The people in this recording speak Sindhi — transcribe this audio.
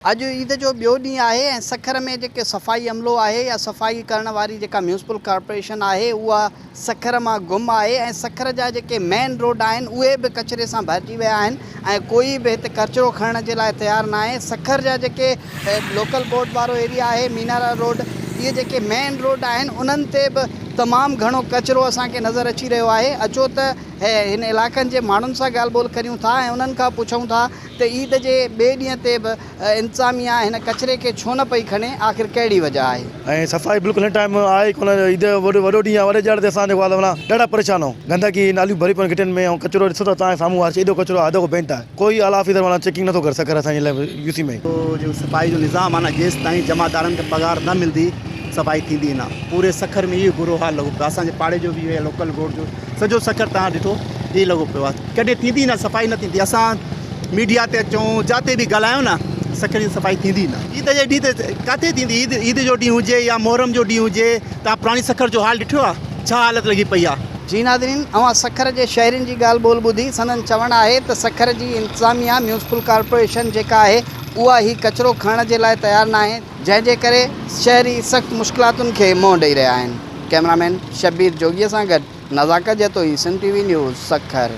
اڄ عيد جو ٻيو ڏينهن آهي ۽ سکر ۾ جيڪي صفائي عملو آهي يا صفائي ڪرڻ واري جيڪا ميونسپل ڪارپوريشن آهي اها سکر مان گم آهي ۽ سکر جا جيڪي مين روڊ آهن اهي به ڪچري سان ڀرجي ويا آهن ۽ ڪوئي به هت ڪچرو کڻڻ جي لاء تيار ناهي سکر جا جيڪي لوڪل بورڊ وارو ايريا آهي مينارا روڊ اهي جيڪي مين روڊ آهن انهن تي به تمام گهڻو ڪچرو اسان کي نظر اچي رهيو آهي اچو ته هن علائقن جي ماڻهن سان ڳالهه ٻولهه ڪريون ٿا ۽ انهن کان پڇون ٿا ته عيد جي ٻئي ڏينهن تي به انتظاميا هن ڪچري کي ڇو نه پئي کڻي، آخر ڪهڙي وجهه آهي؟ ۽ صفائي بلڪل هن ٽائيم آهي ئي ڪونه، عيد جو وڏو وڏو ڏينهن آهي، وڏي ڏهاڙي تي اسان جيڪو آهي معنيٰ ڏاڍا پريشان آهيون، گندگي ناليون ڀري پيون آهن گهٽين ۾ ۽ ڪچرو ڏسو ته توهان جي سامهون آهي ايڏو ڪچرو آهي حد کان بينٽ آهي، ڪوئي اعليٰ آفيسر معنيٰ چيڪنگ نٿو ڪري سکر اسان جي لاء يو سي ۾. جو صفائي جو نظام آهي نه جيستائين جمعدارن کي پگهار نه ملدي صفائي ٿيندي نه، پوري سکر ۾ اهو برو حال لڳو پيو آهي، اسان جي پاڙي جو به اهو لوڪل بورڊ جو سڄو سکر توهان ڏٺو ائين لڳو پيو آهي ڪڏهن ٿيندي نه صفائي نه ٿيندي اسان ميڊيا تي اچون جاتي به ڳالهايون نه سکر جي صفائي ٿيندي نه عيد جي ڏينهن تي ڪاٿي ٿيندي عيد عيد جو ڏينهن هجي يا محرم جو ڏينهن هجي توهان پراڻي سکر جو حال ڏٺو آهي ڇا حالت لڳي پئي آهي. جي ناظرين اوهان سکر جي شهرين جي ڳالهه ٻولهه ٻڌي سندن چوڻ آهي ته سکر جي انتظاميا ميونسپل ڪارپوريشن جيڪا آهي اها هي ڪچرو کڻڻ جي لاء تيار ناهي جنهن جي ڪري شهري سخت مشڪلاتن کي منهن ڏئي رهيا آهن ڪئميرا مين شبير جوڳي سان گڏ Nazakat Jatoi Sindh T V news Sukkur.